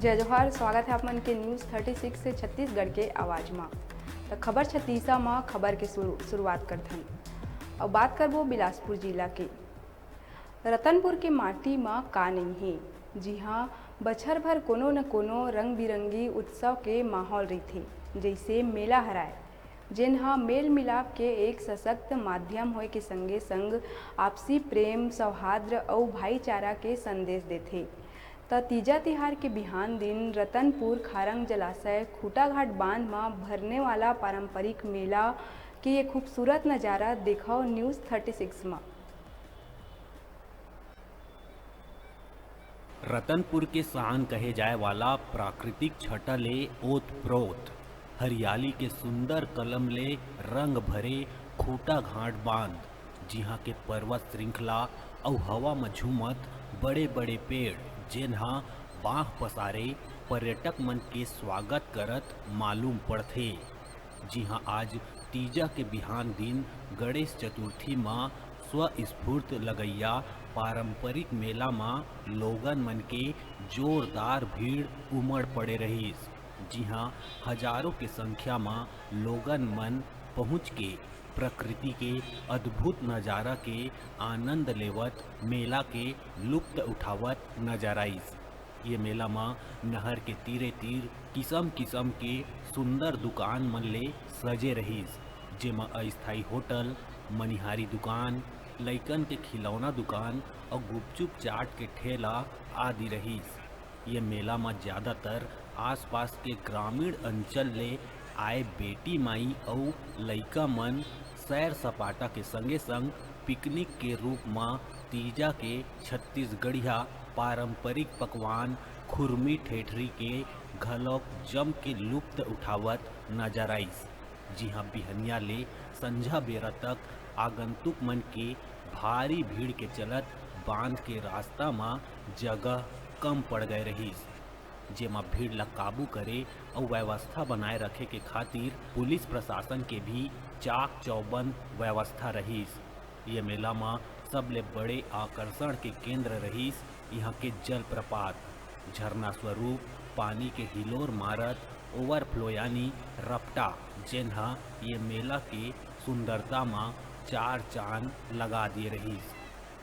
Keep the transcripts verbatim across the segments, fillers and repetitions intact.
जय जोहार, स्वागत है आप मन के न्यूज़ थर्टी सिक्स से छत्तीसगढ़ के आवाज मा। त खबर छत्तीसा मा खबर के शुरू, शुरुआत करथन। अब बात करबो बिलासपुर जिला के। रतनपुर के माटी मा का नइ हे, जिहां बछर भर कोनो न कोनो रंग बिरंगी उत्सव के माहौल रहिथे, जइसे मेला हराय, जेन ह मेल मिलाप के एक सशक्त माध्यम होय के संगे संग आपसी प्रेम, सौहार्द अउ भाईचारा के संदेश देथे। त तीजा तिहार के बिहान दिन रतनपुर खारंग जलाशय खूटाघाट बांध म भरने वाला पारंपरिक मेला के ये खूबसूरत नजारा देखव न्यूज़ थर्टी सिक्स म। रतनपुर के शान कहे जाए वाला प्राकृतिक छटा ले ओत प्रोत, हरियाली के सुंदर कलम ले रंग भरे खूटाघाट बांध, जिहां के पर्वत श्रृंखला अउ हवा म झूमत बड़े-बड़े पेड़, जेन ह बांह पसारे पर्यटक मन के स्वागत करत मालूम पड़थे। जिहां आज तीजा के बिहान दिन गणेश चतुर्थी म स्वस्फूर्त लगइया पारंपरिक मेला म लोगन मन के जोरदार भीड़ उमड़ पड़े रहिस, जिहां हजारों के संख्या म लोगन मन पहुंच के प्रकृति के अद्भुत नजारा के आनंद लेवत मेला के लुप्त उठावत नजर आइस। ये मेला म नहर के तीरे तीर किसम किसम के सुंदर दुकान मन ले सजे रहिस, जेमा अस्थायी होटल, मनिहारी दुकान, लइकन के खिलौना दुकान अउ गुपचुप चाट के ठेला आदि रहिस। ये मेला म ज्यादातर आसपास के ग्रामीण अंचल ले आए बेटी माई अउ लइका मन सैर सपाटा के संगे संग पिकनिक के रूप म तीजा के छत्तीसगढ़िया पारंपरिक पकवान खुरमी ठेठरी के घलौक जम के लुप्त उठावत नजर आइस, जिहां बिहनिया ले संझा बेरा तक आगंतुक मन के भारी भीड़ के चलत बांध के रास्ता म जगह कम पड़ गए रहिस, जेमा भीड़ ला काबू करे अउ व्यवस्था बनाए रखे के खातिर पुलिस प्रशासन के भी चाक चौबंद व्यवस्था रहिस। ये मेला म सबले बड़े आकर्षण के केंद्र रहिस इहां के जलप्रपात, झरना स्वरूप पानी के हिलोर मारत ओवरफ्लो यानी रपटा, जेन ह ये मेला के सुंदरता म चार चांद लगा दिए रहिस।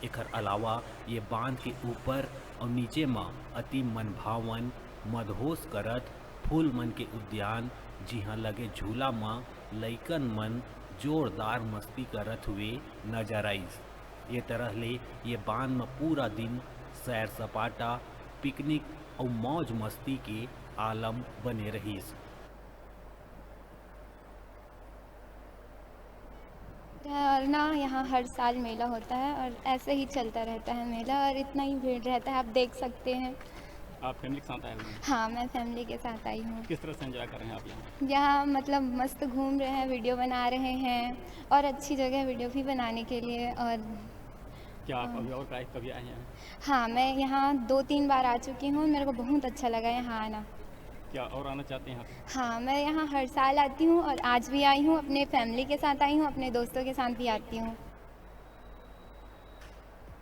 एखर अलावा ये बांध के ऊपर अउ नीचे म अति मनभावन मदहोश करत फूल मन के उद्यान, जिहां लगे झूला म लइकन मन जोरदार मस्ती करत हुए नजर आइस। ये तरह ले ये बांध म पूरा दिन सैर सपाटा, पिकनिक अउ मौज मस्ती के आलम बने रहिस। और ना, यहाँ हर साल मेला होता है और ऐसे ही चलता रहता है मेला और इतना ही भीड़ रहता है, आप देख सकते हैं। आप फैमिली के साथ आए हुए हैं? हाँ, मैं फैमिली के साथ आई हूँ। किस तरह से एंजॉय कर रहे हैं आप यहाँ? यहाँ मतलब मस्त घूम रहे हैं, वीडियो बना रहे हैं और अच्छी जगह है वीडियो भी बनाने के लिए। और क्या आप अभी और कभी आए हैं? हाँ, मैं यहाँ दो तीन बार आ चुकी हूँ, मेरे को बहुत अच्छा लगा यहाँ आना। क्या और आना चाहते हैं आप? हाँ, मैं यहाँ हर साल आती हूँ और आज भी आई हूँ, अपने फैमिली के साथ आई हूँ, अपने दोस्तों के साथ भी आती हूँ।